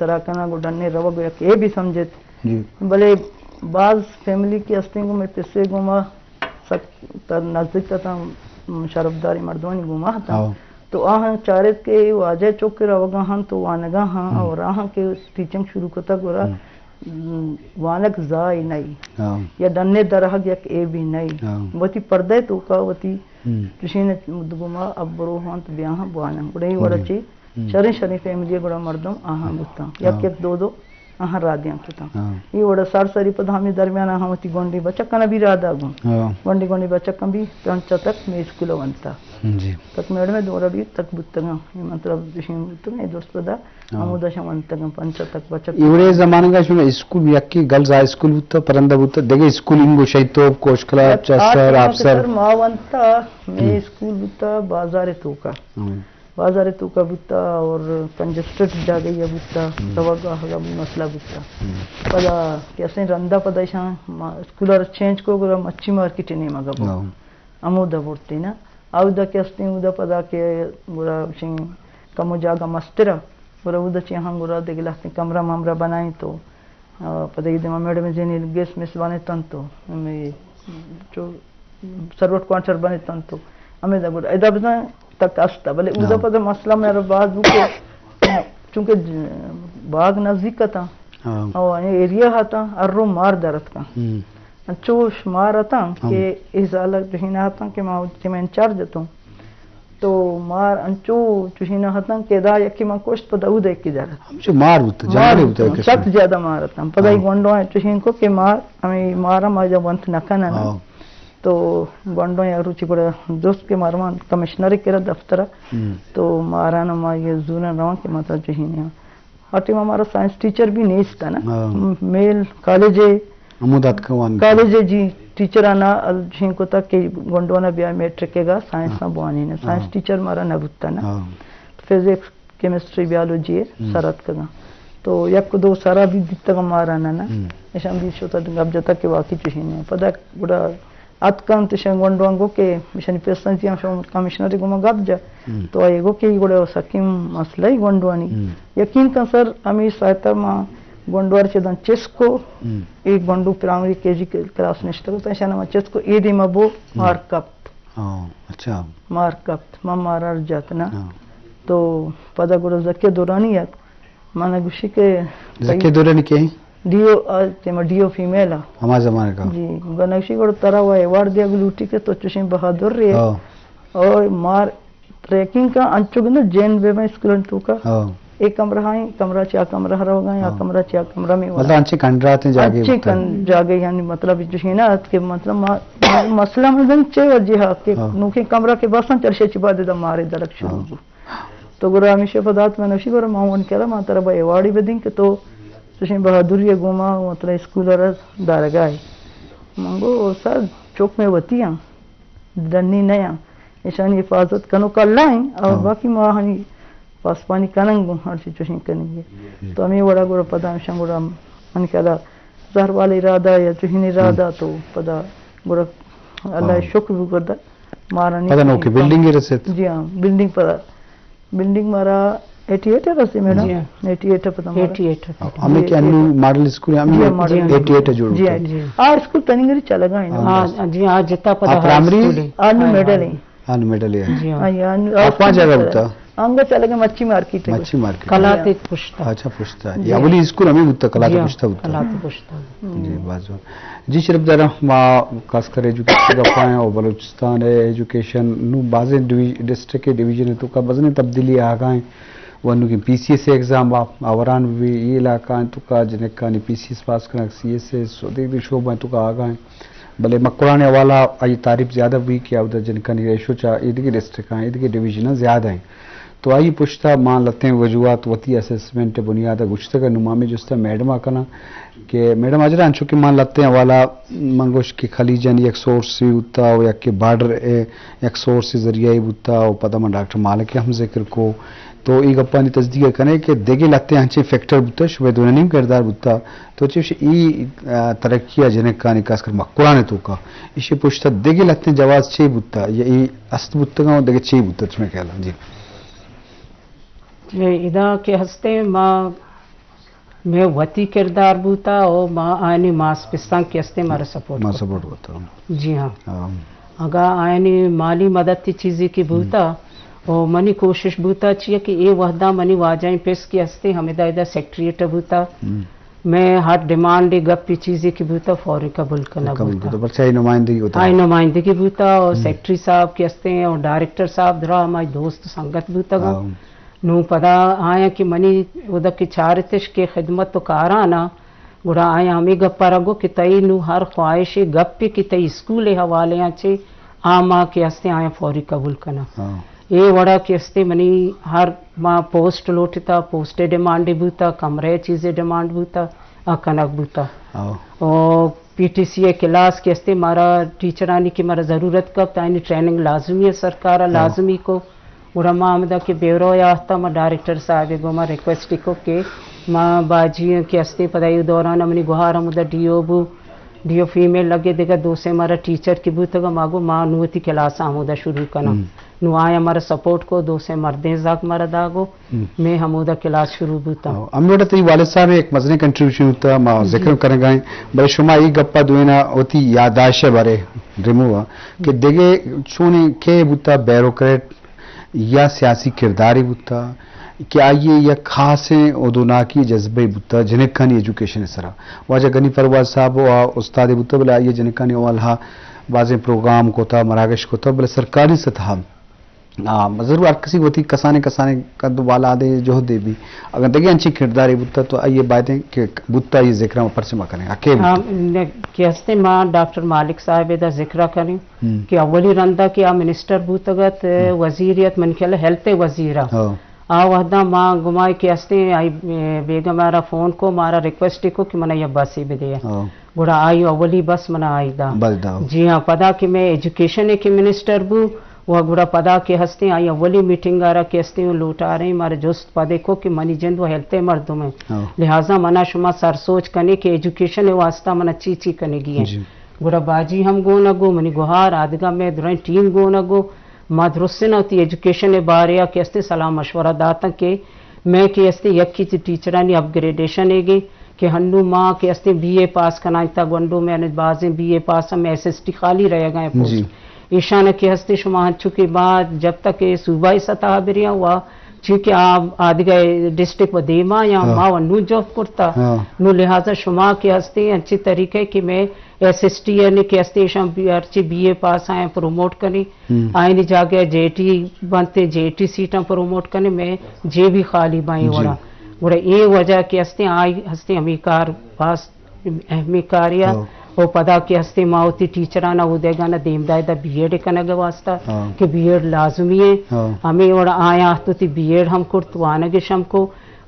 سرا کناں، گوں ڈنے روگ ءَ یک اے بی سمجھت۔ جی۔ بلے باز فیملی کہ ہستیں گوں مئے پسے گوما سک تر نزدیک اتاں، شرفداریں مردمانی گوما اتاں۔ ہاں۔ تو آہاں چارت کہ اے واجہ چک روگا ہاں تو وانگا ہاں، ہم۔ اور آہاں کہ ٹیچنگ شروع کتگ گڑا، ہم۔ م، وانگ زائی نئی۔ ہاں۔ یا ڈنے درہگ یک اے بی نئی۔ ہاں۔ وتی پردے توکا وتی ہم۔ چشین گوما اب برو ہاں تو بیا ہاں بوانن۔ گڑا اے وڑا جی۔ چی ہم۔ شریں شریں فیملی گڑا مردم آہاں بوتاں۔ ہاں۔ یک یک دو دو آہاں رادیاں کتاں۔ ہاں۔ اے وڑا سر سری پدا ہمے درمیان آہاں وتی گونڈی بچکاں بی رادا گوں۔ ہاں۔ گونڈی گونڈی بچکاں بی پنچ تک مئے اسکول ونتا۔ جی۔ تک میڈم دورا بی تک بوتگاں۔ اے مطلب جشن بوتگاں، اے درست پدا ہاں۔ ہمودا شاں ونتگاں پنچ تک بچک۔ اے وڑے زمانگا شما اسکول یکی گرلز ہائی اسکول بوتا، پرندہ بوتا، دگہ اسکول انگو شہید توپ، کوشکلا، یک چسر، آٹھ آپسر۔ سر ما ونتا، مئے ہم۔ اسکول بوتا بازار توکا۔ ہم۔ بازار توکا بوتا اور کنجسٹڈ جاگہ یا بوتا، ہم۔ سوگا ہگا مسئلہ بوتا۔ ہم۔ پدا کہ اسیں رندا پدا ایشاں ما اسکول ءَ چینج کو گڑا مچھی مارکیٹ نیمگا بو۔ ہاں۔ ہمودا برتی نا۔ اودا کہ استیں اودا پدا کہ گڑا چین کمو جاگہ مسترا۔ گڑا اودا چی ہاں گڑا دگہ لہتیں کمرہ ممرہ بنائیں تو آ، پدا اے دیما میڈم جنی گیس میس بانتاں تو، ہمے چو سروٹ کوارٹر بانتاں تو، ہمے دا گڑا ادا بزاں تک استا، بلے اودا ہاں۔ پدا مسئلہ مئے را باز بو کہ چونکہ ج-، باغ نزدیک اتاں، ہاں۔ او اے ایریا ہتاں، ہر رو مار در اتکاں۔ ہم۔ انچوش مار اتاں ہم۔ کہ اے زالک جہینا اتاں کہ ما وتی میں انچارج اتوں۔ تو مار انچو چوشیں نہ اتاں کہ ادا یکے من کشت، پدا اود یکے در ات۔ ہمچو مار بوت، مار جنگلے بوت، بوت، سک زیادہ مار اتاں۔ پدا اے ہاں۔ گونڈواں چوشیں کو کہ مار، ہمے مارا ما جا ونت نہ کنن۔ ہاں۔ تو گونڈواں یک روچے گڑا جست کہ مارا من کمشنر کرا دفتر ءَ۔ ہم۔ تو ماران ما یہ زورن رواں کہ مطلب چوشیں نہ۔ آ ٹائم ہمارا سائنس ٹیچر بھی نیست نا۔ ہاں۔ میل کالج ہے۔ ہمود اتکگ وانگ۔ کالج ہے جی، ٹیچر آنا ال-، جھین کتا کہ گونڈوانا بیا میٹرک گا سائنس ہاں۔ نا بوانی نا۔ سائنس ہاں۔ ٹیچر مارا نہ بوتا نا۔ ہاں۔ فزکس، کیمسٹری، بیالوجی ہے، ہم۔ سر اتکگا۔ تو یک دو سرا بھی دیتگا مارا نا نا۔ ہم۔ اشان بھی شتا گپ جتا کہ واقعی چوشیں ہے۔ پدا گڑا اتکنت، ایشاں گونڈواں گو کہ ایشانی پیسنجی ہم شما کمشنر گوما گپ جا۔ ہم۔ تو آئی گو کہ گڑا سکیں مسئلہ ہی گونڈوانی۔ ہم۔ یقین کن سر، ہمیں ساعتا ما گونڈوار چہ داں چست کو، ہم۔ اے گونڈو پرائمری کے جی کلاس نشتگ، تو ایشاں ما چست کو، اے دیما بو ہم۔ مار کپت۔ ہاں، اچھا۔ مار کپت، ما مارا جات نا۔ ہاں۔ تو پدا گڑا زکے دورانی ات۔ من گوشی کہ زکی دورانی کے؟ ڈی او، آ، تیما ڈی او فیمیل آ۔ ہما زمانہ کا؟ جی، گنگشی گڑ ترا و ایوارڈ دیا گلوٹی کہ تو چوشیں بہادر رے۔ ہاں۔ اور مار ٹریکنگ کا انچو گندہ جین بے میں اسکول تو کا۔ ہاں۔ ایک کمرہ ہیں، کمرہ چیا کمرہ رو گئے، یا ہاں۔ کمرہ چیا کمرہ میں والا۔ مطلب انچے کنڈرات ہیں جاگے انچے ہوتا ہے۔ کن-، جاگے یعنی مطلب جو ہے نا کہ مطلب ما-، ما-، مسئلہ میں دن چے وجہ ہے کہ ہاں۔ نوکیں کمرہ کے بسن چرشے چی بعد دا مارے درک شروع ہاں۔ ہو۔ تو گڑا ہمیشہ پدا ات من وشی گڑا ما ون کرا ما ترا با ایوارڈی بدین کہ تو چوشیں بہادری گوما مطلب اسکول را دارگا ہے۔ من گو استاد چوک میں وتی ہاں، ڈنی نہ ہاں، ایشانی حفاظت کنوک اللہ ہیں اور ہاں۔ باقی ما ہنی پاسپانی کنن گو ہر چی چوشیں کنگی۔ تو ہمیں وڑا گڑا پدا ہمشان گڑا من کلا زہر والے ارادہ یا چوشیں ارادہ تو پدا گڑا اللہ ہاں۔ شکر بگردا مارا پدا نوکی بلڈنگ رسیت۔ جی ہاں، بلڈنگ پدا بلڈنگ مارا ایٹی ایٹ رسی میڈم؟ جی ہاں۔ ایٹی ایٹ پدا مارا۔ Eighty eight. ہمیں کہ انو ماڈل اسکول ہمیں جی ہاں، ماڈل ایٹی ایٹ جوڑ جی ہاں۔ جی۔ آ اسکول تنگری چلگا ہے نا۔ ہاں، جی ہاں، جتا پدا آ ہائی پرائمری؟ اسکول ہے۔ آ نو ہاں، میڈل ہاں۔ ہے۔ آ نو میڈل ہے۔ جی ہاں۔ ہاں، یا نو آ پانچ جگہ ہوتا؟ آنگا چلگا مچی مارکیٹ ہے۔ مچی مارکیٹ۔ کلات پشتا۔ اچھا، پشتا۔ جی۔ اولی اسکول ہمیں ہوتا، کلات جی ہاں، پشتا ہوتا۔ کلات پشتا۔ جی، باز جوان۔ جی، شرف دارا ما خاص کر ایجوکیشن گپائیں اور بلوچستان ہے، ایجوکیشن نو بازیں ڈوی-، ڈسٹرکٹ ڈویژن تو کا بزنیں تبدیلی آگا ہیں۔ ونو کہ پی سی ایس ایگزام آ-، آوران بھی یہ علاقہ ہیں تو کا جنکانی پی سی ایس پاس کرنا، سی ایس ایس و دیکھ دی شعبہ ہیں تو کا آگا ہیں۔ بلے مکران حوالہ آئی تعریف زیادہ ہوئی کہ اودا جنکانی ریشو چا ایدگی ڈسٹرکٹ ہیں، ایدگی ڈویژن زیادہ ہیں۔ تو آئی پشتا ما لتیں وجوہات وتی اسسمنٹ بنیاد گشتگ، نو ما ہمیں جستا میڈم آ کناں کہ میڈم حاجرہ انچو کہ ما لتیں حوالہ من گوش کہ خلیجانی یک سورس بوتا و یک کہ بارڈر اے یک سورس ذریعہ بوتا و پدا من ڈاکٹر مالک ہم ذکر کو، تو ای گپانی تصدیق کنے کہ دگہ لتیں انچیں فیکٹر بوتا، شبہ دو نیم کردار بوتا، تو چوش ای، آ، ترقی جنکانی خاص کر مکران تو کا، ایشی پشتا دگہ لتیں جواز چے بوتا یا ای است بوتگاں و دگہ چے بوتا چمے خیال؟ جی۔ جی، ادا کہ ہستیں ما میں وتی کردار بوتا او ما آنی ماس پساں کہ استیں مارا سپورٹ ما کرتا۔ سپورٹ کرتا۔ جی ہاں۔ ہاں۔ اگا آنی مالی مدد تی چیزی کی بوتا او منی کوشش بوتا چیا کہ اے وحدہ منی واجہ پس کی استیں ہمیں دا ادا سیکریٹ بوتا۔ میں ہر ڈیمانڈ گپی چیزی کی بوتا فوری قبول کنا قبول بوتا۔ بوتا، پرچہ آئی نمائندگی ہوتا۔ آئی نمائندگی بوتا او سیکریٹری صاحب کی استیں او ڈائریکٹر صاحب درا ہمائی دوست سنگت بوتا گو۔ ہاں۔ نوں پدا آیاں کہ منی اودک چارتش کہ خدمت و کاراناں، گڑا آیاں ہمے گپ ء را گو کہ تئی نوں ہر خواہشے گپے کہ تئی اسکول ء حوالے آں چے آ ما کہ ہستیں آیاں فوری قبول کناں۔ ہاں۔ اے وڑا کہ ہستیں منی ہر ما پوسٹ لوٹتا، پوسٹ ء ڈیمانڈ بوتا، کمرہ ء چیزے ڈیمانڈ بوتا، آ کنگ بوتا۔ ہاں۔ او پی ٹی سی ء کلاس کہ ہستیں مارا ٹیچرانی کہ مارا ضرورت کپت، آیانی ٹریننگ لازمی ہے، سرکار ء ہاں۔ لازمی کو۔ گڑا ما ہمدا کہ بیورو ء آہتا ما ڈائریکٹر صاحب ء گوما ریکویسٹ کو کہ ما باجی کہ ہستیں پدا اے دوران منی گوہار ہمودا ڈی او بو، ڈی او فیمیل لگے دگہ دو سے مارا ٹیچر کہ بوتگ ما گو ما نوں وتی کلاس ہمودا شروع کناں۔ ہم۔ نوں آیاں مارا سپورٹ کو، دو سے مردیں زاک مارا داگو، ہم۔ میں ہمودا کلاس شروع بوتاں۔ او، ہمے وڑا تئی والد صاحب ء یک مزنیں کنٹریبیوشن بوتا، ما جی۔ ذکر کنگا ایں، بلے شما اے گپا دوئینا وتی یادداشت ء بارے ریمو ء کہ دگہ چونیں کئے بوتا بیوروکریٹ یا سیاسی کردارے بوتا کہ آئی ء یک خاصیں ہدوناکی جذبہ بوتا جنکانی ایجوکیشن ء سرا۔ واجہ غنی پرواز صاحب و استادے بوتا، بلے آئی ء جنکانی حوالہ بازیں پروگرام کتا، مراگش کتا، بلے سرکاری سطح آ، ضرور ہر کسی وتی کسانیں کسانیں قد و بالادے جہدے بی۔ اگاں دگہ انچیں کردارے بوتا تو آئی ء بایدیں کہ بوتا آئی ء ذکر ء پرچہ مہ کنیں۔ آ کئے ہاں، بوتا؟ نہ، کہ ہستیں ما ڈاکٹر مالک صاحب ء دا ذکر ء کنیں ہم۔ کہ اولی رندا کہ آ منسٹر بوتگ ات، ہم۔ وزیر ات، من خیال ہیلتھ ء وزیر ء۔ ہاں۔ آ وہداں ما گمائے کہ ہستیں آئی بیگم مارا فون کو، مارا ریکویسٹ کو کہ منا یہ بسے بدے۔ ہاں۔ گڑا آئی اولی بس منا آئی دا۔ بس دا۔ جی ہاں، پدا کہ میں ایجوکیشن ء کہ منسٹر بو، و گڑا پدا کہ ہستیں آئی اولی میٹنگ آرا کہ ہستیں و لوٹاریں مارا جست پدے کو کہ منی جند و ہیلتھ ء مردم ہیں۔ ہاں۔ لہذا منا شما سر سوچ کنے کہ ایجوکیشن ء واسطہ منا چی چی کنگی ہیں۔ جی۔ گڑا باجی ہم گون گو، منی گوہار آدگا میں درائیں ٹیم گون گو، ما درستیں وتی ایجوکیشن ء بارے ء کہ ہستیں صلاح مشورہ داتاں کہ میں کہ ہستیں یکی چہ ٹیچرانی اپ گریڈیشن ء گے کہ ہنو ما کہ ہستیں بی اے پاس کنائینتا، گونڈو میں انت بازیں بی اے پاس ہم ایس ایس ٹی خالی رہ گئے پوسٹ۔ جی۔ ایشان کہ ہستیں شما ہنچو کہ بعد جب تک کہ صوبائی سطح بریاں ہوا، چونکہ آ، آدگہ ڈسٹرکٹ و دیما یا ہاں۔ ما و نو جہد کرتا۔ ہاں۔ نو لہذا شما کہ ہستیں انچی طریقے کہ میں ایس ایس ٹی یعنی کہ ہستیں ایشان بی، ہرچی بی اے پاس آئیں پروموٹ کنی۔ ہم۔ آئینی جاگہ جے ٹی بنتے، جے ٹی سیٹاں پروموٹ کنے، میں جے بھی خالی بائیں جی۔ وڑا۔ گڑا اے وجہ کہ ہستیں آئی ہستیں ہمیں کار باز اہمی کاریا۔ ہاں۔ او پدا کہ ہستیں ما وتی ٹیچرانا او دیگانا دیم دائے دا بی ایڈ کنگ واسطہ ہاں۔ کہ بی ایڈ لازمی ہے۔ ہاں۔ ہمیں وڑا آیا تو تی بی ایڈ ہم کرت، وانگش ہم کو۔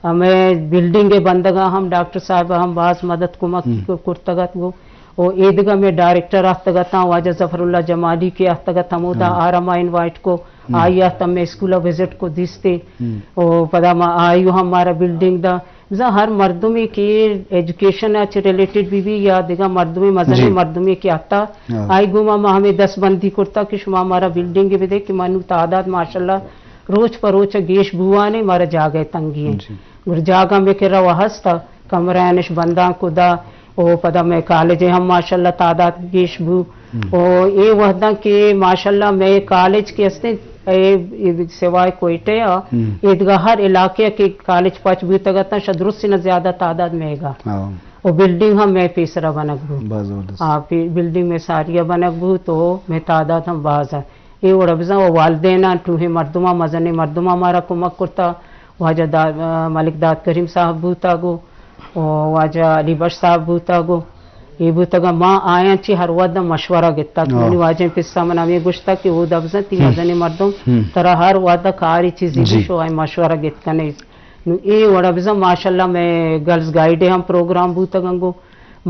ہمیں بلڈنگ بندگا ہم ڈاکٹر صاحب ہم باز مدد کمک ہم۔ کرتگت گو۔ او ایدگہ میں ڈائریکٹر آتکگتاں، واجہ ظفر اللہ جمالی کہ آتکگت ہمودا ہاں۔ آرا ما انوائٹ کو، ہم۔ آئی آتا میں اسکول وزٹ کو دیستے۔ ہم۔ او پدا ما آئیو ہم مارا بلڈنگ دا۔ بزاں ہر مردمے کہ ایجوکیشن ء چہ ریلیٹڈ بی بی یا دگہ مردمے مزنیں جی۔ مردمے کہ آتا، ہاں۔ آئی گوما ما ہمیں دست بندی کرتا کہ شما مارا بلڈنگ بدے کہ منو تعداد ماشاءاللہ روچ پہ روچ گیش بوانے، مارا جاگہ تنگی ہیں۔ جی۔ گڑا جاگہ میں کرا و ہستا، کمرہ انش بنداں کدا، او پدا میں کالج ہم ماشاءاللہ تعداد گیش بو۔ ہم۔ او اے وحداں کہ ماشاءاللہ میں کالج کے ہستیں، اے، اے سوائے کوئٹہ آ، ہم۔ ایدگہ ہر علاقے کے کالج پچ بوتگتاں، شاید درست نہ زیادہ تعداد میں گا۔ ہاں۔ او بلڈنگ ہم میں پیسرا بنگ بو۔ باز زبردست۔ آ، پی-، بلڈنگ میں ساریا بنگ بو تو میں تعداد ہم باز ہے۔ اے وڑا بزاں و والدیناں، ٹوہیں مردماں، مزنیں مردماں مارا کمک کرتا۔ واجہ دا-، ملک داد کریم صاحب بوتگ و واجہ علی بخش صاحب بوتگ و اے بوتگ، ما آیاں چی ہر وھد مشورہ گتگ۔ ہاں۔ منی واجہ پسا من ہمیں گوشتگ کہ او دا بزاں تی ہم۔ مزنیں مردم ہم۔ ترا ہر وھد کاری چیزی جی۔ بھی شو آئی مشورہ گت کنے۔ نو اے وڑا بزاں ماشاءاللہ میں گرلز گائیڈ ہم پروگرام بوتگ انگو۔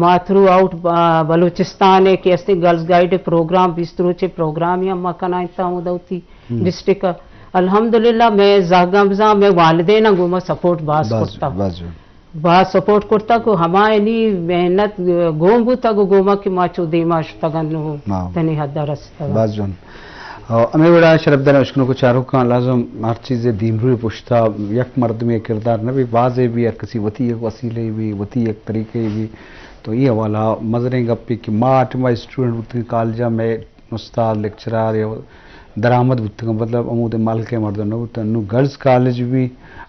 ما تھرو آؤٹ، آ، بلوچستان ء کہ استیں گرلز گائیڈ پروگرام، بیست روچے پروگرام ہم ما کنائینتا ہوں دوتی ہم۔ ڈسٹرکٹ ء۔ الحمدللہ میں زہگاں بزاں میں والدین گوما سپورٹ باز باز، کرتا۔ باز۔ باز سپورٹ کرتا کو ہما یعنی محنت گون بوتا گو گوما کہ ما چو دیما شتگن نو ہاں۔ تنی حد رستگن۔ باز جون۔ ہاں، ہمے وڑا شرپدار اشکنوک و چاروکاں لازم ہر چیزے دیمروی پشتا یک مردمے کردار نہ بی، بازے بی، ہر کسی وتی یک وسیلے بی، وتی یک طریقے بی۔ تو ای حوالہ مزنیں گپے کہ ما ٹائما اسٹوڈنٹ بوتگیں کالجا مئے استاد، لیکچرار یا درآمد بوتگاں، مطلب ہمودے ملک ءِ مردم نہ بوتاں۔ نوں گرلز کالج بی،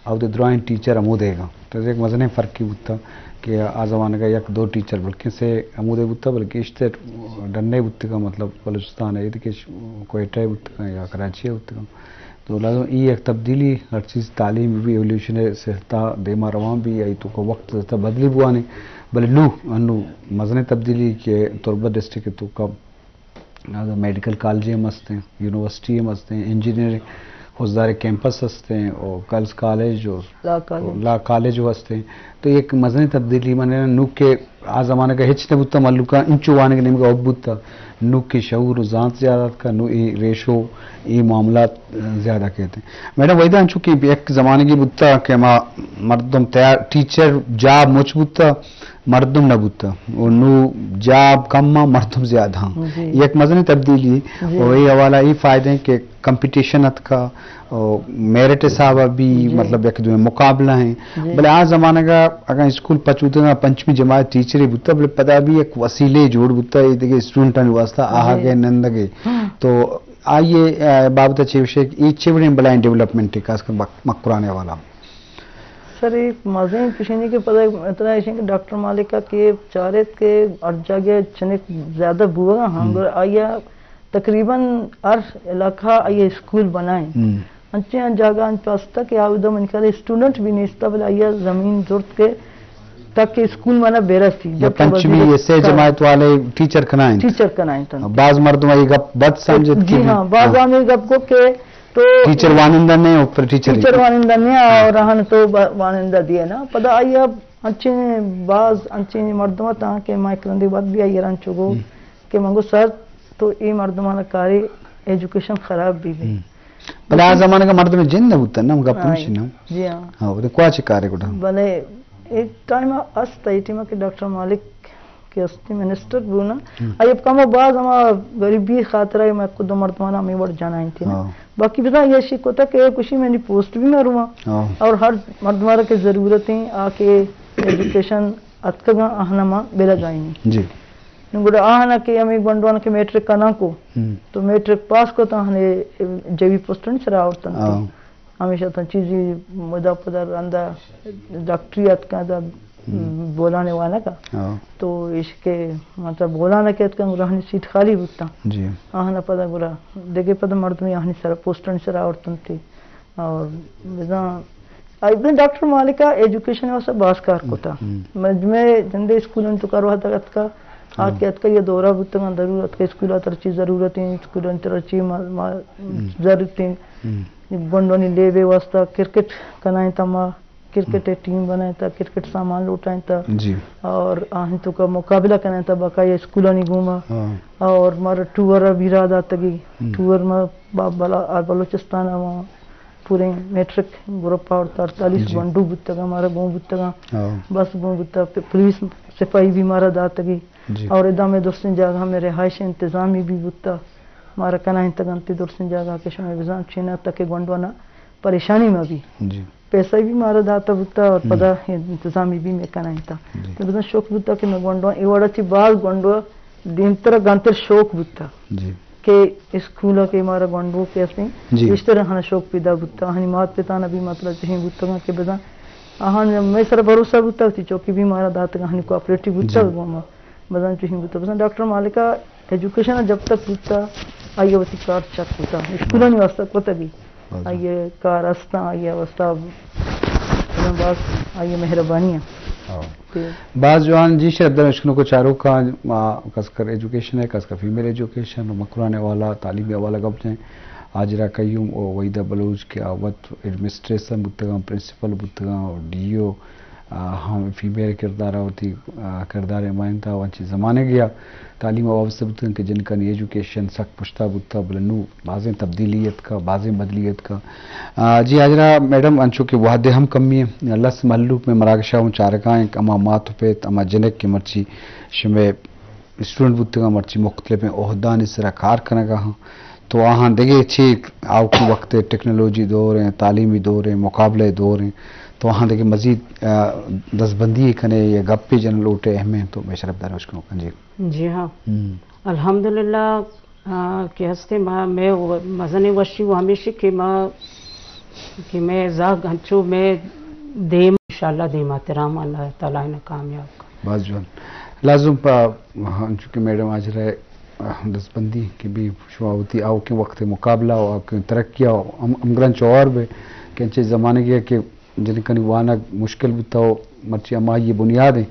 اودے درائیں ٹیچر ہمودے گاں۔ تو یک مزنیں فرقے بوتاں کہ آ زمانگا یک دو ٹیچر بلکیں سے ہمودے بوتاں، بلکیں گیشتر ڈنے بوتگاں، مطلب بلوچستان ءِ، ایدگہ کوئٹہ ءَ بوتگاں یا کراچی ءَ بوتگاں۔ تو لازم ای یک تبدیلی، ہر چیز تعلیم بی، ایولیوشن ءِ سرتا دیما روان بی، آئی توکا وقت سرتا بدلی بوانے۔ بلے نوں، انوں مزنیں تبدیلی کہ تربت ڈسٹرکٹ ءِ توکا اگاں میڈیکل کالج ہم ہستیں، یونیورسٹی ہم ہستیں، انجینئرنگ خضدار کیمپس ہستیں، اور گرلز کالج اور لا کالج۔ لا کالج ہستیں۔ تو یک مزنیں تبدیلی من نوں کہ آ زمانگا ہچ نہ بوتا، ملوکا انچو وانگ نیمگا حب بوتا، نوں کہ شعور و زانت زیادہ اتکا، نوں ای ریشو، ای معاملات زیادہ کیت۔ میڈم، ویدا انچو کہ یک زمانگی بوتا کہ ما مردم تیار، ٹیچر جاب مچ بوتا، مردم نہ بوتا۔ و نوں جاب کم آں، مردم زیادہ آں۔ جی۔ یک مزنیں تبدیلی۔ جی۔ و اے حوالہ ای فائدہ ہیں کہ کمپٹیشن اتکا، و میرٹ حسابا بی، جی۔ مطلب یک دوئیں مقابلہ ہیں۔ جی۔ بلے آ زمانگا اگاں اسکول پچ بوتگا، پنچمی جماعت ٹیچرے بوتا، بلے پدا بی یک وسیلے جوڑ بوتا، اے دگہ اسٹوڈنٹانی واسطہ آہگے جی۔ نندگے۔ ہاں۔ تو آئیے، آ، بابت چے وشے، اے چے وڑیں بلائیں ڈیولپمنٹ ہے، خاص کر مک-، مکران حوالہ؟ سر، اے مزنیں چوشیں کہ پدا اتنا ایشیں کہ ڈاکٹر مالک ءَ کہ چارت کہ ہر جاگہ چنک زیادہ بوگا ہاں، ہم۔ گڑا آئی ءَ تقریباً ہر علاقہ آئی ءَ اسکول بنائیں۔ ہم۔ انچیں جاگہ انت پاستا کہ آودا من خیال اسٹوڈنٹ بھی نیستا، بلے آئی ءَ زمین زرت کہ تاکہ اسکول منا برسی، یا بلکہ پنچمی وزیر یا سے کا جماعت والے ٹیچر کنائیں۔ ٹیچر کنائیں تن۔ بعض مردم یہ گپ بد سمجھت جی کہ ہاں، بعض ہاں۔ ہمیں گپ کو کہ تو ٹیچر وانندہ نہیں، اوپر ٹیچر ٹیچر وانندہ نہیں، اور ہن تو با-، وانندہ دیے نا۔ پدا آئی ءَ انچیں باز انچیں مردم اتاں کہ ما یک رندے وت بھی آئی رنچو گو ہم۔ کہ من گو سر تو اے مردمانا کاری ایجوکیشن خراب بھی بھی۔ ہم۔ بلے آ زمانگا مردم جند نہ بوتن، نہ گپ ہاں۔ ہمیش نہ۔ جی ہاں۔ ہاں، وہ تو کواچے کارے گڑا۔ بلے ایک ٹائم است، اے ٹائم کہ ڈاکٹر مالک کہ استی منسٹر بو نا، ہم۔ آئی اب کمو باز ہما غریبی خاطر آئی میں کدو مردمانا ہمیں وڑ جنائیں تھی نا۔ ہاں۔ باقی بزاں یہ شی کوتا کہ خوشی میں نی پوسٹ بھی مرواں۔ ہاں۔ اور ہر مردمارا کہ ضرورت ہیں، آ کہ ایجوکیشن اتکگاں آہنا ما بلگائیں۔ جی۔ نوں گڑا آہنا کہ ہمیں گونڈوانا کہ میٹرک کناں کو، ہم۔ تو میٹرک پاس کو تو آہنے جوی پوسٹن سرا آورتن۔ ہاں۔ ہمیشہ تاں چیزی مدا پدا رندا ڈاکٹری اتکاں تا ہم۔ بولانے وانگا۔ ہاں۔ تو ایش کہ مطلب بولانے کہ اتکاں گڑا ہنی سیٹ خالی بوتاں۔ جی۔ آہنا پدا گڑا دگہ پدا مردمی آہنی سر پوسٹن سر آورتن تی۔ اور بزاں آئی بزاں ڈاکٹر مالکا ایجوکیشن واسطہ باز کار کتا۔ ہم۔ مجمع جندے اسکول انت کار وہد اتکا۔ آ ہاں۔ کہ اتکا یہ دورہ بوتگاں ضرورت کہ اسکول ترچی ضرورت ہیں، اسکول ترچی ما-، ما-، ہم۔ ضرورت ہیں۔ ہم۔ گونڈوانی لیبے واسطہ کرکٹ کنائیں تا ما، کرکٹ ہم۔ ٹیم بنائیں تا، کرکٹ سامان لوٹائیں تا۔ جی۔ اور آہن تو کا مقابلہ کنائیں تا بقایا اسکولانی گوما۔ ہاں۔ اور مارا ٹور بھی را داتگی۔ ہم۔ ٹور ما با-، بلا-، آ بلوچستان آ پوریں میٹرک گروپ آورت، اڑتالیس جی۔ گونڈو بوتگاں، مارا گون بوتگاں۔ ہاں۔ بس گون بوتا، پ-، پولیس سپاہی بھی مارا داتگی۔ جی۔ اور ادا میں درستیں جاگہ میں رہائش انتظامی بھی بوتا۔ مارا کنائینتگ انت درستیں جاگہ کہ شما بزان چینا تک گونڈوانا پریشانی ما بھی۔ جی۔ پیسہ بھی مارا داتا بوتا اور ہم۔ پدا انتظامی بھی میں کنائینتا۔ جی۔ تو بزان شوق بوتا کہ میں گونڈوا، اے وڑا چی باز گونڈوا دیمتر گانتر شوق بوتا۔ جی۔ کہ اسکول کہ مارا گونڈو کہ اسیں، جی۔ بیشتر ہنا شوق پیدا بوتا، ہنی مات پتانا بھی مطلب چہین بوتا کہ بزاں آہان میں سر بھروسہ بوتا، تی چوکی بھی مارا داتگا، ہنی کوآپریٹو بوتا جی۔ گوما۔ بزاں چہین بوتا۔ بزاں ڈاکٹر مالکا ایجوکیشن جب تک بوتا، آئی وتی کار چک بوتا۔ اسکولانی واسطہ کتگی۔ بازاں۔ آئی کار استاں، آئی واسطہ، بزاں باز آئی مہربانی ہے۔ ہاں۔ کہ باز جوان جی شرپدار اشکنوک و چاروکاں، ما خاص کر ایجوکیشن ہے، خاص کر فیمیل ایجوکیشن و مکران حوالہ، تعلیمی حوالہ گپ جائیں۔ حاجرہ قیوم و وحیدہ بلوچ کہ آ وت ایڈمنسٹریشن بوتگاں، پرنسپل بوتگاں و ڈی او، آ، ہم فیمیل کردار وتی، آ، کردار نمائندہ و انچی زمانگیا تعلیم وابستہ بوتگاں کہ جنکانی ایجوکیشن سک پشتا بوتا، بلے نوں بازیں تبدیلی اتکا، بازیں بدلی اتکا۔ آ، جی حاجرہ میڈم، انچو کہ وہدے ہم کمی ہیں، لس مہلوک میں مراگشا ہوں چارگا ہیں، ہما مات و پت، ہما جنک کہ مرچی شمے اسٹوڈنٹ بوتگاں، مرچی مختلفیں عہدانی سرا کار کنگا ہاں۔ تو آہاں دگہ چے آؤکیں وقت ء ٹیکنالوجی دور ایں، تعلیمی دور ایں، مقابلہ دور ایں، تو آہاں دگہ مزید، آ، دزبندی کنے یا گپے جن لوٹے اہم ایں، تو مئے شرفدار اشکنوکاں جی۔ جی ہاں۔ ہم۔ الحمدللہ، آ، کہ ہستے ما، مئے و-، مزنیں وشی و ہمیشی کہ ما، کہ مئے زاگ انچو مئے دیم، انشاءاللہ دیما ترام اللہ تعالیٰ نے کامیاب کن۔ باز جوان۔ لازم پا، انچو کہ میڈم آجرہ دزبندی کہ بی شما وتی آؤکیں وقت مقابلہ و آؤکیں ترقی و ہم، ہمگرنچ اور بے کہ انچے زمانگے کہ جنکانی وانگ مشکل بوتا و مرچی ہمائی بنیاد ایں۔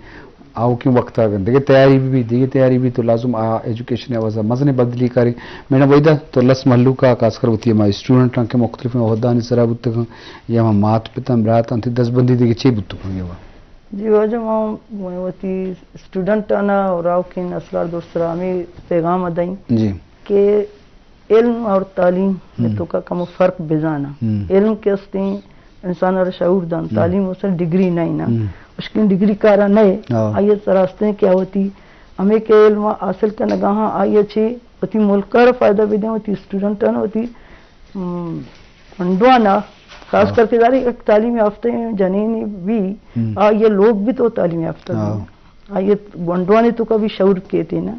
آؤکیں وقت اگر دگہ تیاری بی، دگہ تیاری بی تو لازم آ ایجوکیشن ء وضع مزنیں بدلی کاری۔ میڈم وحیدہ تو لس مہلوک ء خاص کر وتی ہما اسٹوڈنٹ آں کہ مختلف عہدانی سرا بوتگاں یا ہما مات پتاں براتاں، تئی دزبندی دگہ چے بوتگاں یہ وقت؟ جی واجہ، ما وتی اسٹوڈنٹ آنا اور آؤکیں نسل آر درست سرا ہمیں پیغام دئیں جی۔ کہ علم اور تعلیم میں ہم۔ تو کا کم فرق بزانا۔ ہم۔ علم کے استیں انسان اور شعور دان، ہم۔ تعلیم اصل ڈگری نہیں نا۔ ہم۔ اشکن ڈگری کارا نہیں۔ ہاں۔ آئیے سراستیں کیا ہوتی، ہمیں کہ علم حاصل کرنا گاہاں آئیے چھ وتی ملک کا فائدہ بھی دیں، وتی اسٹوڈنٹ وتی ہم، گونڈوانا، خاص ہاں۔ کر کے داری ایک تعلیم یافتہ جنینی بھی، ہم۔ آ یہ لوگ بھی تو تعلیم یافتہ ہاں۔ بھی۔ آ یہ گونڈوانے تو کا بھی شعور کہتے نا۔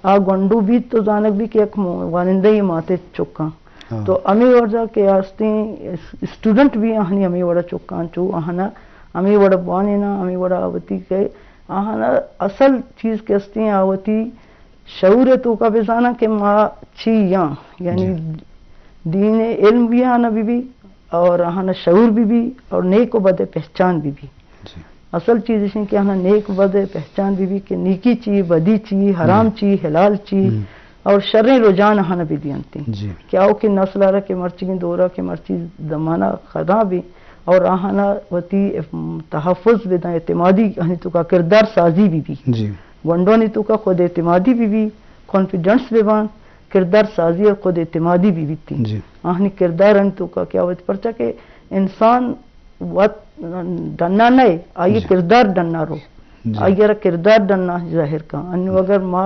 آ گونڈو بھی تو زانک بھی کہ ایک مو-، وانندہ ہی ماتے چکاں۔ ہاں۔ تو ہمیں وڑا کہ آستیں اس-، اسٹوڈنٹ بھی آہنی ہمیں وڑا چکاں چو آہنا ہمیں وڑا بوانے نا، ہمیں وڑا آوتی کہ آہنا اصل چیز کہ استیں آوتی شعور ء توکا بزاناں کہ ما چی یاں، یعنی جی۔ دین علم بھی آنا بی بی اور آہانا شعور بی بی اور نیک و بد ء پہچان بی بی۔ جی۔ اصل چیز اش کہ آہانا نیک و بد ء پہچان بی بی کہ نیکی چی، بدی چی، حرام ہم۔ چی، حلال چی ہم۔ اور شریں رجحان آہانا بی دیانتی۔ جی۔ کہ آؤ کہ نسل آرا کہ مرچی دورا کہ مرچی زمانہ خدا بی اور آہانا وتی تحفظ بدن، اعتمادی آہانی توکا کردار سازی بی بی۔ جی۔ گونڈوانی توکا خود اعتمادی بی بی، کانفیڈنس بہ بان، کردار سازی اور خود اعتمادی بی بیتی۔ جی۔ آہانی کردار آنی توکا کیا ہوتی، پرچا کہ انسان وت ڈنا نئے، آئی جی۔ کردار ڈنا رو۔ جی۔ آئی را کردار ڈنا ظاہر کن۔ انو اگر ما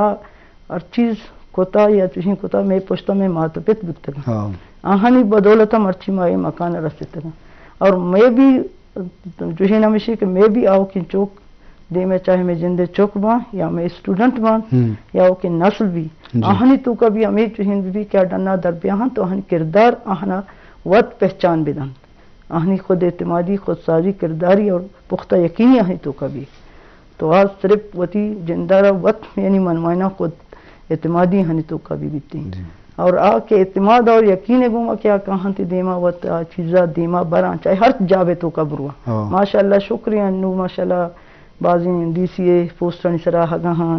ہر چیز کتا یا چوشیں کتا، مئے پشتا مئے مات و پت بوتگاں۔ ہاں۔ آہانی بدولتا مرچی ما اے مکان رستگاں۔ اور مئے بھی جوشین ہمیشی کہ مئے بھی آؤکیں چوک دیمے، چاہے مئے جندے چوک باں یا مئے اسٹوڈنٹ باں ہم۔ یا آؤکیں نسل بھی، جی۔ آہانی توکا بھی ہمیں جوشین بھی کیا ڈنا در بیاہاں تو آہانی کردار آہنا وت پہچان بدنت، آہانی خود اعتمادی، خود سازی، کرداری اور پختہ یقینی آہانی توکا بھی۔ تو آ صرف وتی جندارا وت یعنی منمائنا خود اعتمادی آہانی توکا بھی بیتی۔ جی۔ اور آ کہ اعتماد اور یقین گوما کیا کہاں تی دیما وت آ چیزا دیما براں، چاہے ہر جابے توکا بروا۔ ہاں۔ ماشاءاللہ شکریہ، نو ماشاءاللہ بازیں ڈی سی اے پوسٹانی سرا ہگا ہاں،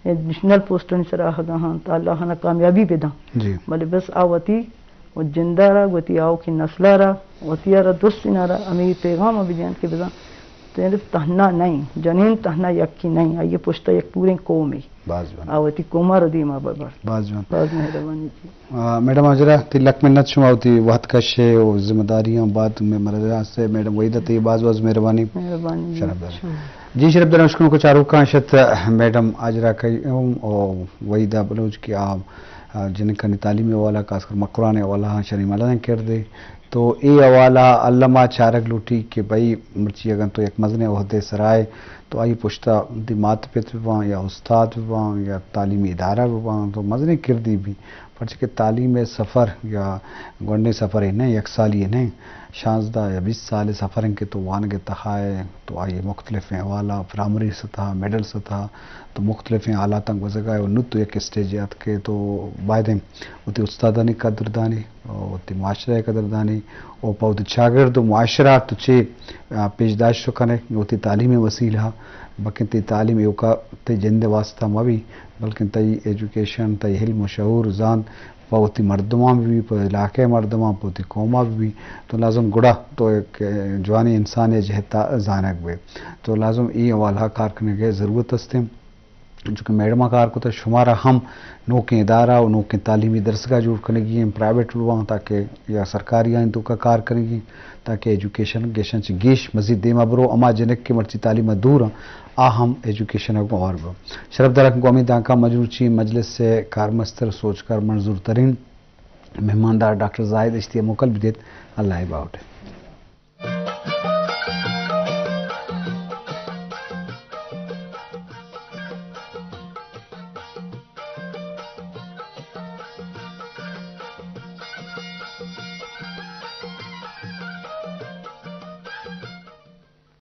ایڈیشنل پوسٹانی سرا ہگا ہاں، تو اللہ ہنا کامیابی بداں۔ جی۔ بلے بس آ وتی و جندارا، وتی آؤکیں نسلارا، وتی آرا درستینارا ہمیں پیغام بدیان کہ بزاں صرف تہنا نہیں، جنین تہنا یکی نہیں، آئی پشتا یک پوریں قومے۔ باز جوان۔ آ وتی قوما را دیما ببر۔ باز جوان۔ باز مہربانی جی۔ آ، میڈم ہاجرہ، تی لک منت شما وتی وقت کشے و ذمہ داریاں بعد میں مرض سے۔ میڈم وحیدہ، تی باز باز مہربانی۔ مہربانی جی۔ شرف دار۔ شما۔ جی شرف دار، اشکنوکو چاروکاں شت میڈم ہاجرہ کئی او وحیدہ بلوچ کہ آ آ، جنکانی تعلیمی حوالہ، خاص کر مکران حوالہ ہاں شریں ملائیں کردے۔ تو اے حوالہ اللہ ما چارگ لوٹی کہ بھئی مرچی اگن تو یک مزنیں عہدے سرائے تو آئی پشتا دی مات پت بباں یا استاد بباں یا تعلیمی ادارہ بباں تو مزنیں کردی بھی۔ پرچہ کہ تعلیم سفر یا گونڈیں سفر ہی نہیں، یک سالی ہی نہیں، شانزدہ یا بیست سال سفر ہیں کہ تو وانگ تہائے تو آئی مختلف حوالہ، پرائمری سطح، مڈل سطح، تو مختلفیں حالاتاں گوزگا ہے و نو تو یک اسٹیج اتکے تو بایدیں وتی استادانی قدردانی و وتی معاشرہ قدردانی و پہ وتی چاگرد و معاشرہ تو چے، آ، پیش داشت کنے وتی تعلیم وسیلہ، بلکن تئی تعلیم ایوکا تئی جند واسطہ مبی، بلکن تئی ایجوکیشن، تئی علم و شعور، زانت پہ وتی مردماں بہ بی، پہ علاقہ مردماں، پہ وتی قوما بہ بی، تو لازم گڑا تو یک جوانیں انسانے جہتا زانگ بے۔ تو لازم ای حوالہ کار کنگے ضرورت استیں۔ چونکہ میڈما کار کتا، شمارا ہم نوکیں ادارہ و نوکیں تعلیمی درسگاہ جوڑ کنگی ہیں، پرائیویٹ بباں تاکہ یا سرکاری آئیں توکا کار کنگی، تاکہ ایجوکیشن گیشاں چہ گیش مزید دیما برو، ہما جنک کہ مرچی تعلیم دور ہیں، آ ہم ایجوکیشن گوار برو۔ شرف دارک گومی دانکا مجروچی مجلس کارمستر سوچکار منظور ترین مہماندار ڈاکٹر زاہد اشتی ءَ موکل بدیت۔ اللہ ءِ باہوٹ۔